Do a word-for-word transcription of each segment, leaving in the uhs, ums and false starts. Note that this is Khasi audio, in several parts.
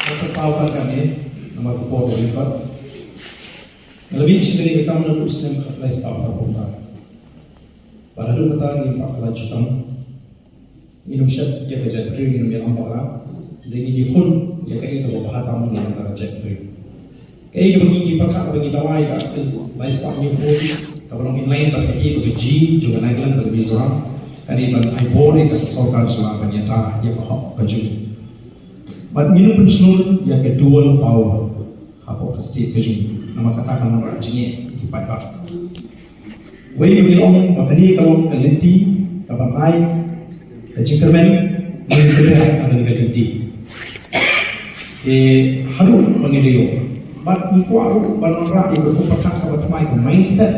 Ka paw kan kane, namar ka por ka ïa ka. Nga la mih sha kane ka kam naduh u snem khatlai spah phra phew phra. Bad haduh mynta ngim pat kylla jutang. Ngin ym shet ïa ka jaitbynriew, ngin ym ïalam bakla. Hynrei ngin ïakhun ïa kaei kaba bha tam na ka bynta ka jaitbynriew. Kaei kaba ngi ngi pyrkhat, kaba ngi dawa ïa ka, lai spah hynñiew phew, kaba long inline bad ka G, bad ka G jong ka Nagaland bad ka Mizoram, ka dei ban ai bor ïa ka sorkar jylla ban ïada ïa ka hok ka jong ngi. Bad ngin ym pynshlur ïa ka dual power hapoh ka state ka jong ngi, namar kata kan wanrah jingeh ïa ki paidbah. Wei ruh ngi ong ba kane ka long ka lynti kaba ai ka jingkyrmen, ngi kyrmen ha kane ka lynti. Te haduh ba ngi da ïoh, bad ngi kwah ruh ban wanrah ïa ka pyrthei kaba thymmai, ka mindset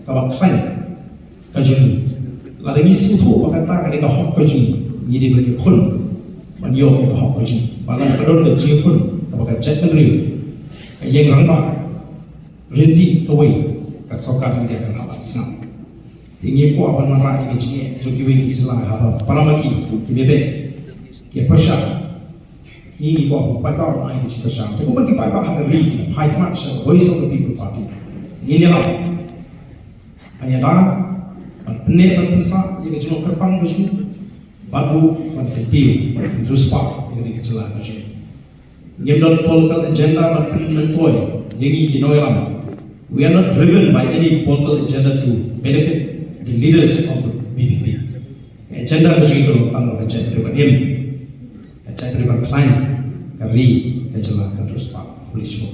kaba khlaiñ ka jong ngi. Lada ngi sngewthuh ba kata ka dei ka hok ka jong ngi, ngi dei ban ïakhun ban ïoh ïa ka hok ka jong ngi. Bad lada ka don ka jingïakhun kaba ka jaitbynriew ka ïeng rangbah ryntih kawei, ka sorkar India kan hap ban sngap. Te ngim kwah ban wanrah ïa ka jingeh jong kiwei ki jylla haba para ma ki, ki mebeh, ki pyrshah. Ngi ngi kwah ba paidbah ban ai ka jingpyrshah. Te kumba ki paidbah ha ka ri ki phai khmat sha Voice of the People Party, ngin ïalam ban ïada, ban pynneh ban pynsah ïa ka jinglong kyrpang ka jong ngi, bad ruh ban kyntiew, ban riewspah ïa ka jylla ka jong ngi. Ngim don political agenda ban pynmyntoi ïa ngi ki nongïalam. We are not driven by any political agenda to benefit the leaders of the V P P. Ka agenda ka jong ngi ka long tang ba ka jaitbynriew ban im, ka jaitbynriew ban khlaiñ, ka ri, ka jylla kan riewspah. Khublei shibun.